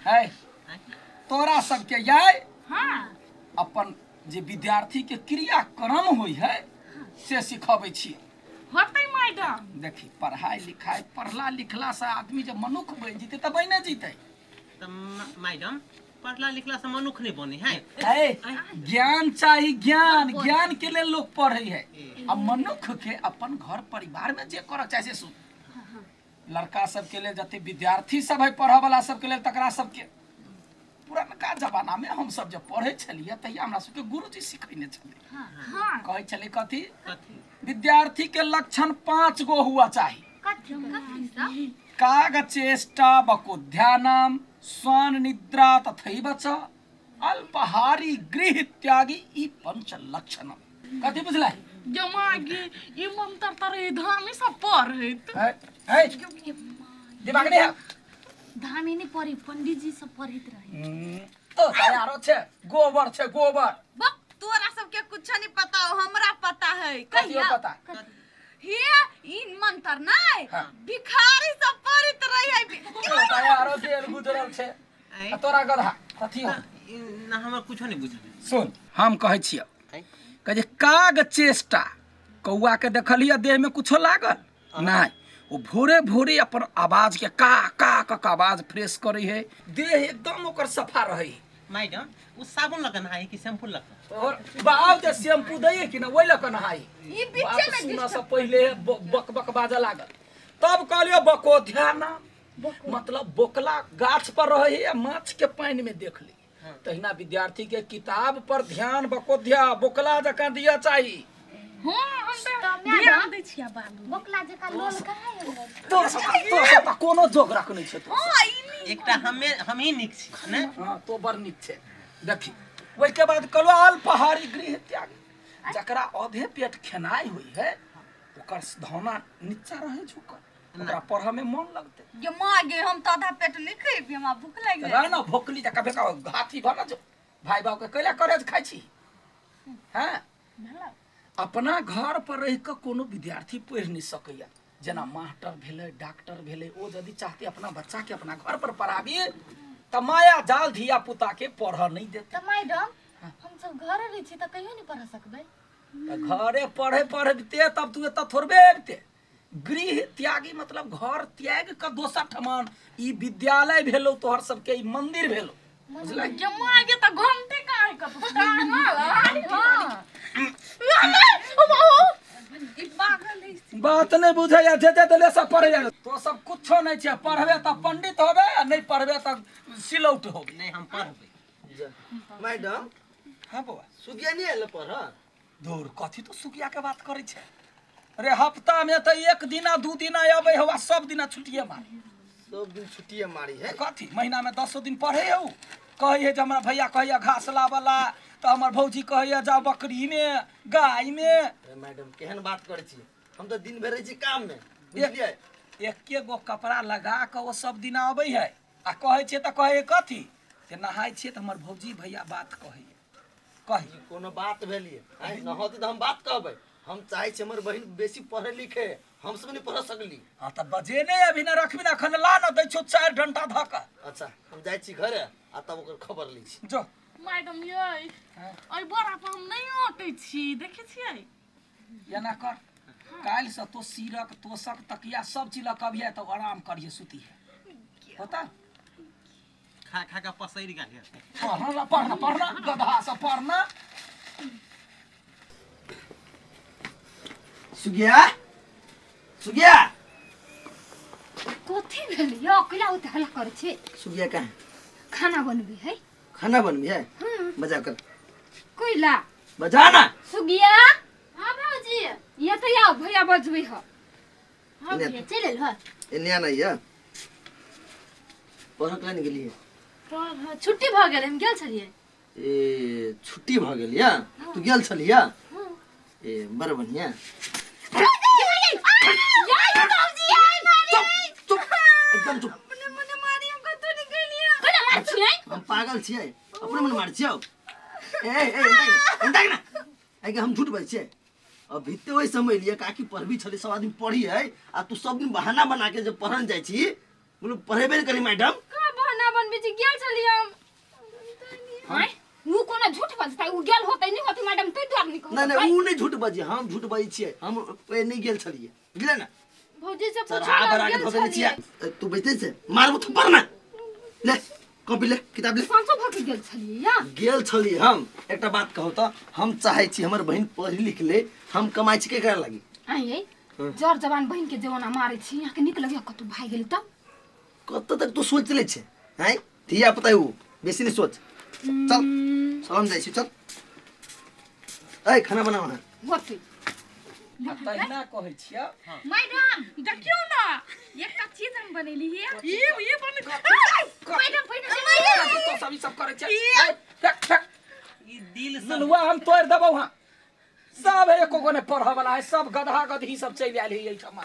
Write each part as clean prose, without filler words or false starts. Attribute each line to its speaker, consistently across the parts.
Speaker 1: है तोरा सबके याय
Speaker 2: हाँ
Speaker 1: अपन जे विद्यार्थी के क्रियाक्रम होइ है से सिखबै छी।
Speaker 2: होतै मैडम।
Speaker 1: देखी पढ़ाई लिखाई पढ़ला लिखला से आदमी जब मनुख बनि जेतै तऽ बनि जेतै।
Speaker 3: तऽ मैडम पढ़ला लिखला से मनुख नहीं बने है।
Speaker 1: है ज्ञान चाही, ज्ञान, ज्ञान के लेल लोग पढ़े है। आ मनुख के अपन घर परिवार में जे करक चाही से सुन। लड़का सबके लेल जते विद्यार्थी सब है पढ़ऽ वाला सबके लेल तकरा सबके पुरनका जमाना में हम सब जब पढ़े छलियै तहिया हमरा सबके गुरुजी सिखेने छलै।
Speaker 2: हाँ।
Speaker 1: कहै छलै कथी?
Speaker 3: कथी?
Speaker 1: विद्यार्थी के लक्षण 5 गो हुआ चाही।
Speaker 4: कथी कथी सब?
Speaker 1: काग चेष्टा बको ध्यानम स्वान निद्रा तथैव च अल्पहारी गृह त्यागी ई पंच लक्षणम। कथी बुझलै?
Speaker 2: जमा गे ई मंत्र तर ई धामी सब पढ़ैत।
Speaker 1: है है दिमाग नहीं है।
Speaker 4: धामी नहीं पढ़ी, पंडित जी सब पढ़ैत रहे।
Speaker 1: तो तैयारो छे गोबर छे गोबर।
Speaker 5: बक तोरा सबके कुछ नहीं पता हो, हमरा पता है।
Speaker 1: कहियो
Speaker 5: कहिया
Speaker 1: पता?
Speaker 5: हे ई मंत्र नहीं
Speaker 1: हाँ।
Speaker 5: भिखारी सब पढ़ैत रहे है।
Speaker 1: तो तैयारो गेल गुजरल छे। आ तोरा गधा कथी हो?
Speaker 3: ना हमरा कुछो नहीं बुझल।
Speaker 1: सुन हम कहै छियौ कहै छै काग चेष्टा कौआ के देखलियै देह में कुछो लागल नहीं, ओ भोरे भोरे अपन आवाज के का का का का आवाज फ्रेश करे है, देह एकदम ओकर सफा रहे है।
Speaker 3: मैडम उ साबुन लगा नहाई कि शैम्पू लगा?
Speaker 1: और बाप जे शैम्पू दैए कि ना ओहि लऽ कऽ नहाई।
Speaker 5: ई बीचे
Speaker 1: बाप
Speaker 5: में
Speaker 1: सुनऽ से पहिले बक बक बाजऽ लागल। तब कहलियो बको ध्यान, मतलब बोकला गाछ पर रहे है माछ के पानि में देख ली। तहिना विद्यार्थी के किताब पर ध्यान बकोध्या बोकला जकाँ दिया चाही।
Speaker 2: हाँ हम तऽ
Speaker 4: मैडम,
Speaker 2: ध्यान दै छियै बाबू।
Speaker 4: बोकला जकाँ लोल कहाँ है हमरा?
Speaker 1: तोर सब तऽ कोनो जोग रखने छै तोर सब।
Speaker 3: एकटा हमे हम ही नीक छी ने।
Speaker 1: हाँ तो बड़ नीक छै। देखी ओहिके बाद कहलो अल्पहारी गृह त्याग, जकरा आधे पेट खेनाइ होइ है ओकर धौना नीचा रहे झुकल, ओकरा पढ़ऽ में मन लगतै।
Speaker 5: गे माँ गे हम तऽ आधा पेट नहि खेबै, हमरा भूख लागि
Speaker 1: रह
Speaker 5: जाइ।
Speaker 1: ना भोकली जकाँ बेका हाथी भऽ ना जो भाई बाप के कैला करेज खाइ छी। हाँ अपना घर पर रहि कऽ कोनो विद्यार्थी पढ़ि नहि सकैया। जेना मास्टर भेलै डॉक्टर भेलै ओ यदि चाहते अपना बच्चा के अपना घर पर पढ़ाबी तऽ माया जाल धिया पुता के पढ़ऽ नहि देतै।
Speaker 4: तऽ मैडम हम सब घरे रहै छी तऽ कहियो नहि पढ़ सकबै।
Speaker 1: तऽ घरे पढ़े पढ़बिते तब तू एतऽ थोड़बे अबिते। गृह त्यागी मतलब घर त्याग कऽ दोसर ठमान ई विद्यालय भेलौ तोहर सबके, ई मंदिर भेलौ। बुझलै?
Speaker 2: गे माँ गे तऽ घंटी काहे कऽ टांगल? हाँ।
Speaker 5: ई पागल है।
Speaker 1: बात नहीं बुझैया, जे जे देले सब पढ़ैया। तो सब कुछो नहीं छै, पढ़बे तऽ पंडित होबे आ नहीं पढ़बे तऽ सिलौट होबे।
Speaker 3: नहीं हम पढ़बै।
Speaker 6: मैडम।
Speaker 1: हाँ बौआ।
Speaker 6: सुगिया नहीं आयल पढ़?
Speaker 1: दूर कथी तो सुगिया के बात करै छै रे। हफ्ता में तऽ एक दिना 2 दिना अबै हौ आ सब दिना छुट्टिए मारी।
Speaker 6: सब दिन छुट्टिए मारी है।
Speaker 1: कथी महीना में 10 दिन पढ़े हौ। कहै है जे हमरा भैया कहैया घास लाबला तऽ हमर भौजी कहैया जाओ बकरी में गाय में।
Speaker 6: अरे मैडम केहन बात करै छी, हम तऽ दिन भरि रहै छी काम में, बुझलियै?
Speaker 1: एके गो कपड़ा लगा कऽ ओ सब दिना अबै है आ कहै छियै तऽ कहै है कथी जे नहाय छियै तऽ हमर भौजी भैया बात कहैया। कही
Speaker 6: ई कोनो बात भेलियै? आँय, नहौतै तऽ हम बात कहबै। हम चाहै छी हमर बहिन बेसी पढ़े लिखे, हम सब नहीं पढ़ सकली।
Speaker 1: हाँ तऽ बजेने अभी न रखबी न, अखन ला न दै छियौ 4 डंटा धऽ कऽ।
Speaker 6: अच्छा हम जाइ छी घरे आ तब ओकर खबर लै छी।
Speaker 1: जो।
Speaker 2: मैडम यै एहि बोरा पर हम नहि अटै छी, देखै छियै?
Speaker 1: एना कर काल्हि से तो सीरक तोसक तकिया सब चीज लऽ कऽ अबिहे तऽ आराम करिहे सुतिहे। होता?
Speaker 3: खा खा के पसरि गेल है।
Speaker 1: पढ़ना पढ़ना पढ़ना गधा से पढ़ना।
Speaker 6: सुगिया सुगिया
Speaker 4: कथी भेल यौ? कैला ओते हल्ला करै छी?
Speaker 6: सुगिया कहाँ?
Speaker 4: खाना बनबी है।
Speaker 6: खाना बनबी है? बजा कर।
Speaker 4: कैला?
Speaker 6: बजा ना।
Speaker 4: सुगिया।
Speaker 7: हाँ भौजी।
Speaker 4: ये तो आओ भैया बजबै ह।
Speaker 7: हाँ भैया चलि एल ह।
Speaker 6: एने आना ये। पढ़ऽ के गेलियै?
Speaker 7: पढ़ छुट्टी भऽ गेल, हम गेल छलियै।
Speaker 6: ए छुट्टी भऽ गेल या? तू गेल छलियै? ए बड़ बढ़िया। चुप चुप एकदम चुप।
Speaker 5: अपने मने मारी हम कतौ नहीं गेलियै।
Speaker 4: कैला मारै छियै?
Speaker 6: हम पागल छियै, अपने मन मारै छियौ। ए ए एंदा ना आइ हम झूठ बाजै छियै? अभी ते ओहि समय लिए काकी पढ़बी छलै, सब आदमी पढ़ी है आ तू सब दिन बहाना बना के जब पढ़न जाइ छी, बोलू पढ़ेबे नहि करी मैडम।
Speaker 7: का बहाना बनबै छी? गेल आँय उ कोना झूठ बजतै उ गेल होतै नहि होतै मैडम तै दुआरे नहि
Speaker 6: नहि
Speaker 7: कहलकै
Speaker 6: नहि उ नहि झूठ बजी हम झूठ बजै छियै हम ओए नहि गेल छलियै बुझले ने
Speaker 7: भौजी से पूछू
Speaker 6: चढ़ा
Speaker 7: ना
Speaker 6: बढ़ा के
Speaker 7: गेल
Speaker 6: धऽ देने
Speaker 7: छलियै
Speaker 6: छियै तू बजते छै मारबो थप्पड़ ना ले कॉपी ले किताब ले
Speaker 7: सांचो भऽ के गेल छलियै या
Speaker 6: गेल छलियै हम एकटा बात कहू तऽ हम चाहै छी हमर बहिन पढ़ि लिख ले हम कमाइ छी केकरा लागी
Speaker 7: आँय यै जर जवान बहिन के जवाना मारै छी अहाँके नीक लगैया कतौ भागि गेल तऽ
Speaker 6: कतऽ तक तू सोच ले छै आँय धिया पुता उ बेसी नहि सोच चल चल हम जाइ छी चल ऐ खाना बनाओ अहाँ
Speaker 7: होतै
Speaker 1: आ तहिना कहै छियै
Speaker 4: मैडम
Speaker 2: देखियौ ना
Speaker 4: एकटा चीज हम बनेली है
Speaker 2: ई ई बन
Speaker 4: मैडम पहिने
Speaker 1: तो सब ई सब करै छै ऐ, फेक फेक
Speaker 3: ई दिल से
Speaker 1: ललुआ हम तोड़ि देबौ हँ सब एको गो नहि पढ़ऽ वाला है सब गदहा गदही सब चलि आयल है एहिठाम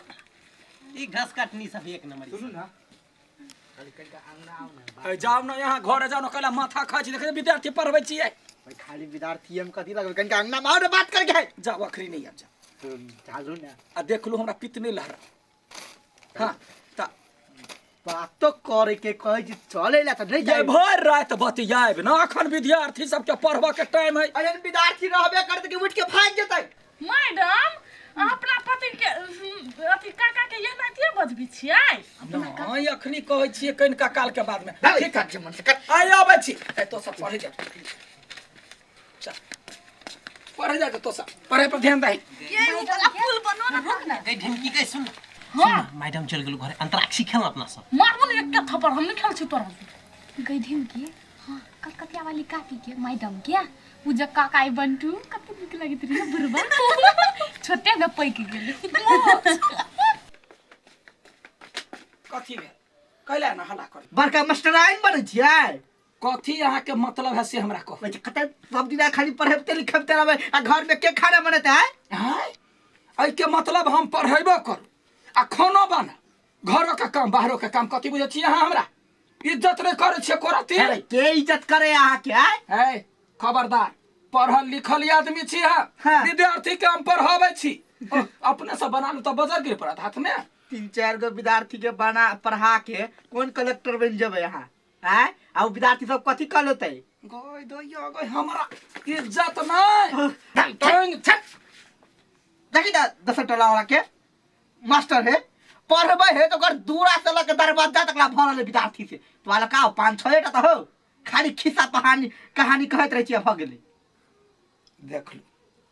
Speaker 3: ई घास काटनी सब एक नंबर
Speaker 8: सुनू ना खाली कनिका अंगना आउ ना
Speaker 1: ए, जाउ ने यहाँ घरे जाउ ने कैला माथा खाइ छी देखै विद्यार्थी पढ़बै छियै
Speaker 8: भाई खाली विद्यार्थी हम कथी लगबै कनिका अंगना में आओ ना बात करके है
Speaker 1: जाउ अखरी नहि आब जाउ
Speaker 8: चालू ना
Speaker 1: आ देखलू हमरा पित्त नहि लहरा हाँ तऽ
Speaker 8: बात तो करे के कहै छी चले ला त नहीं
Speaker 1: ये
Speaker 8: जाए
Speaker 1: भरि राति बतियाएब ना अखन विद्यार्थी सबके पढ़बऽ के टाइम है
Speaker 8: अरे विद्यार्थी रहबे करते कि उठ के भाग जेतै
Speaker 2: मैडम अहाँ अपना पति के अथी काका के एना किया बजबै छियै
Speaker 1: नहि अखनी कहै छियै कनिका काल के बाद में
Speaker 8: ठीक है मन से कर
Speaker 1: आइ अबै छी ए तो सब पढ़े जा चल पढ़े जा तो सब पढ़े पर ध्यान दही
Speaker 5: ये उ वाला फूल बनो ना
Speaker 4: रुक ना
Speaker 3: गई ढिमकी गई सुन हाँ मैडम चल गेलू घरे अंतराक्षी खेल अपना सब
Speaker 2: मारबो ने एकटा थप्पड़ हम नहि खेल छी तोरा
Speaker 4: गई ढिमकी हाँ कलकतिया वाली काकी के मैडम के उ जे काका आई बंटू कते नीक लगैत रहे बुढ़बा छोटे में पैक गेलै
Speaker 1: कथी भेल कैला ना हल्ला कर
Speaker 8: बड़का मास्टराइन बनै छियै
Speaker 1: कथी अहाँ के मतलब है से हमरा कहू
Speaker 8: वैसे कते सब दिना खाली पढ़ेबते लिखेबते रहबै आ घर में के खाना बनेतै आँय?
Speaker 1: आँय एहिके मतलब हम पढ़ेबो करू आ खानो बना घरो के काम बाहरो के काम कथी बुझै छी अहाँ हमरा इज्जत नहि करै छियै कोरती
Speaker 8: अरे के इज्जत करे अहाँ के आँय?
Speaker 1: है खबरदार पढ़ल लिखल आदमी छी अहाँ
Speaker 8: हाँ।
Speaker 1: विद्यार्थी के हम पढ़ाबै छी ओ, अपने से बना लू तऽ बजर गिर पड़त हाथ में
Speaker 8: तीन चार गो विद्यार्थी के बना पढ़ा के कोन कलेक्टर बन जेबै अहाँ आँय आ उ विद्यार्थी सब कथी कह लेतै
Speaker 1: गय दैया गय हमरा इज्जत नहि टांग छक
Speaker 8: देखी ना दसर टोला वाला के मास्टर है पढ़बै है तो ओकर दूरा से लऽ के दरवाजा तक ला भरल है विद्यार्थी से तो वाला का पाँच छः टा तऽ हो खाली खिस्सा कहानी कहानी कहैत रहै छियै भऽ गेलै
Speaker 1: देख लू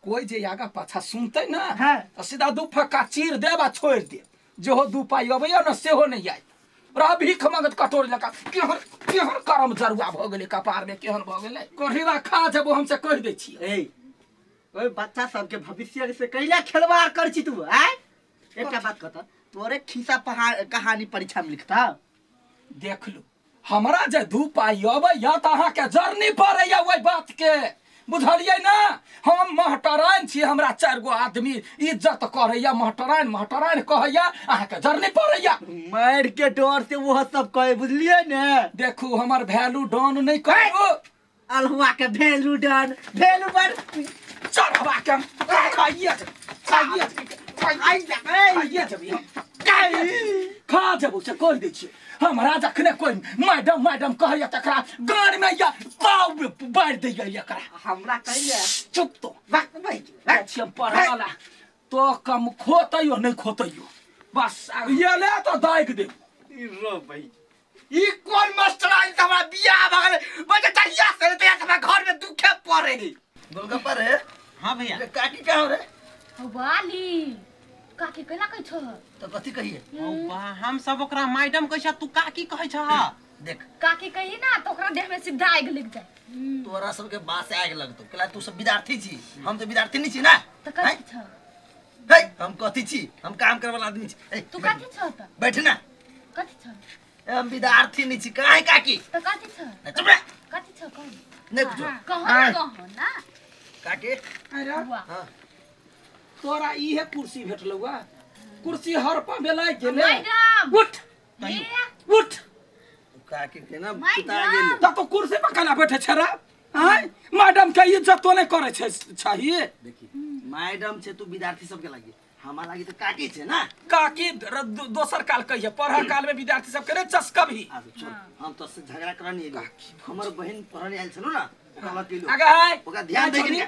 Speaker 1: कोई जे आगा पाछा सुनतै ना
Speaker 8: हाँ।
Speaker 1: तऽ सीधा दू फक्का चीर देब आ छोड़ि देब जेहो दू पाइ अबैया ने सेहो नहि आयत रह भीख मंगत कटोरी लगा केहन केहन करम जरुआ भऽ गेलै कपार में केहन भऽ गेलै कोढ़ीवा खा जेबो हमसे कहि दै छियै
Speaker 8: ए ओहि बच्चा सबके भविष्य से कैला खेलवाड़ कर छी तू आय एकटा बात कहता तोरे खिस्सा कहानी परीक्षा में लिखता
Speaker 1: देख लू हमरा जे दू पाइ अबैया तऽ अहाँके जरनी पड़ैया ओहि बातके बुझलियै ना हम महटराइन छी हमरा चारि गो आदमी इज्जत करैया महटराइन महटराइन कहैया अहाँके जरनी पड़ैया
Speaker 8: मार के डर से वो सब कहे बुझलिए ने
Speaker 1: देखू हमर वैल्यू डाउन नहि करू
Speaker 8: अल्हुआ के भेलू डन भेलू बन
Speaker 1: चल हवा के हम खाइए खाइए खाइए जेबै हम खा जेबौ से कहि दै छियै हमरा जखने कोइ मैडम मैडम कहैया तकरा गान में या पाव बारि दैया एकरा
Speaker 8: हमरा कहिया
Speaker 1: चुप तो
Speaker 8: बक भाई
Speaker 1: जाइ छियै हम पढ़ै ला तो कम खोतैयो नहि खोतैयो बस आब ये ले तऽ दागि देब
Speaker 8: रो भाई ई कोन मास्टर आइल त हमरा बियाह भ गेलै बच्चा तहिया से तहिया से हमरा घर में दुखे पड़े है
Speaker 6: गोलगप्पा रे
Speaker 3: हाँ भैया
Speaker 6: रे काकी कहाँ रे
Speaker 4: वाली काकी केना कहै छह
Speaker 6: तो कथी कहिए
Speaker 3: ओ बा, हम सब ओकरा मैडम कहै छ तू काकी कहै छ
Speaker 6: देख
Speaker 4: काकी कही ना तो ओकरा देह में सीधा आगि लग जाए
Speaker 6: तोरा सबके बात से आग लगतो कहला तू सब विद्यार्थी छी हम तो विद्यार्थी नहीं छी ना
Speaker 4: तो कथी छह
Speaker 6: हे हम कथी छी हम काम करे वाला आदमी छी ए,
Speaker 4: तू कथी छह त
Speaker 6: बैठ ना
Speaker 4: कथी छह
Speaker 6: ए, हम विद्यार्थी नहीं छी काहे काकी
Speaker 4: तो कथी छह
Speaker 6: ए, चुप रह
Speaker 4: कथी छह कह
Speaker 6: नहीं कुछो
Speaker 4: कहो ना कहो ना
Speaker 6: काकी
Speaker 1: अरे
Speaker 4: बुआ
Speaker 6: हाँ
Speaker 1: तोरा इहे कुर्सी भेटलौ आ कुर्सी हरपा भेलै गेलै
Speaker 4: मैडम
Speaker 1: उठ
Speaker 4: ये
Speaker 1: उठ
Speaker 6: काकी के ना
Speaker 4: My
Speaker 6: पिता गेल
Speaker 1: त तो कुर्सी पर केना बैठे छै रे आँय मैडम के इज्जतो नहि करै छै चाहिए
Speaker 6: देखी मैडम छै तू विद्यार्थी सबके लागी हमरा लागी तऽ काकी छै ना।
Speaker 1: काकी दोसर काल कहिए, पढ़ काल में विद्यार्थी सब करे चस्कबही।
Speaker 6: आब छोड़, हम तो से झगड़ा करनी एगो। हमर बहिन पढ़ने आयल छलो ना, ओकरा लग गेलो।
Speaker 1: आगे है
Speaker 6: ओकरा ध्यान दे के।